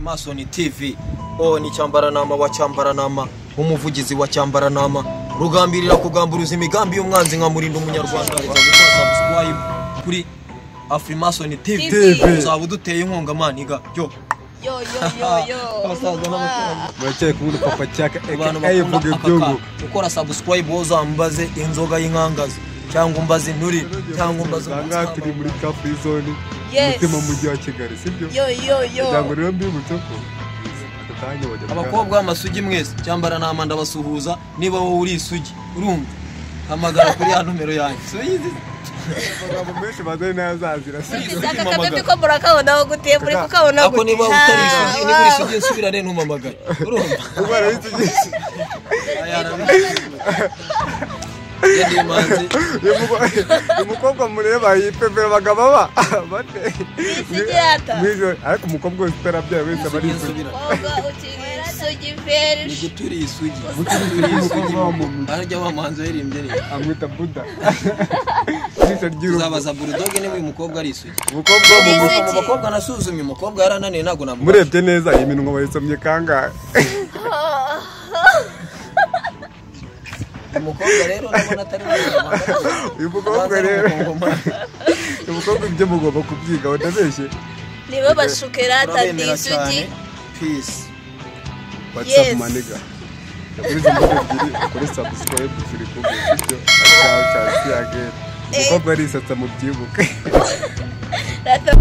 Freemason TV. O ni Cyambaranama wa Cyambaranama, umuvugizi wa Cyambaranama, rugambirira kugamburuza imigambi y'umwanzi nkamurinda umunyarwanda. Gukora subscribe kuri Freemason TV, uzaba uduteye inkunga maniga. Yo yo yo yo yo. Abasaza n'abakobwa muracyari kumwe na Papa Cyaka abantu aka bakunda vuga aka ibyungu. kantu. Gukora subscribe, uzambaze inzoga y'inkangaza cyangwa umbaze inturi cyangwa umbaze Aha turi muri Car Free Zone, Yes. umutima mujyi wa Kigali, sibyo? Yo yo yo. Kugira ngo rero mbibutse ko aka kanya bajya Abakobwa b'amasugi mwese, Cyambaranama ndabasuhuza. Niba wowe uri isugi, urumva, hamagara kuri ya nomero yanjye. Suyizi. Amagambo menshi bazanye n'ayazazira, sibyo? Aka kabebi ko murakabonaho gute? Muri kukabonaho Ako gute? niba utari isugi, niba uri isugi nsubirane, ntumamagare, urumva? Umwana w'isugi. Yandi manzi. Uyu mukobwa mureba yipepera abagabo aba bate Isugi yata. Mwijoro, ariko umukobwa wese utarabyaye wese aba ari Isugi isugi. nsubirane. Mukobwa ukiri isugi very. Ni guturi isugi. Guturi Guturi isugi. umukobwa w'umumyi. Arya wa muhanzi waririmbye rero. Amwita Buda, ijisho ry'urugo. Tuzabaza Bulldoge niba uyu mukobwa ari isugi. Umukobwa wo mu Isugi. Mu bakobwa nasuzumye, umukobwa yarananiye, ntabwo namubasha. Murebye neza iyi minwa bayisomye kangahe? Uyu mukobwa rero ndabona atari umunyarwanda. Uyu mukobwa Abanza ari rero, umukongomani. uyu mukobwa ibyo mugomba kubyiga, ndabeshye? Nibo bashukerata ndi Turabemera isugi. cyane. Peace. What's up, Yes. maniga? Kuri izi mbuga ebyiri ukore subscribe, turi kumwe, sibyo? Ciao ciao, see you again. Umukobwa arisatsa, mubyibuke. Rata.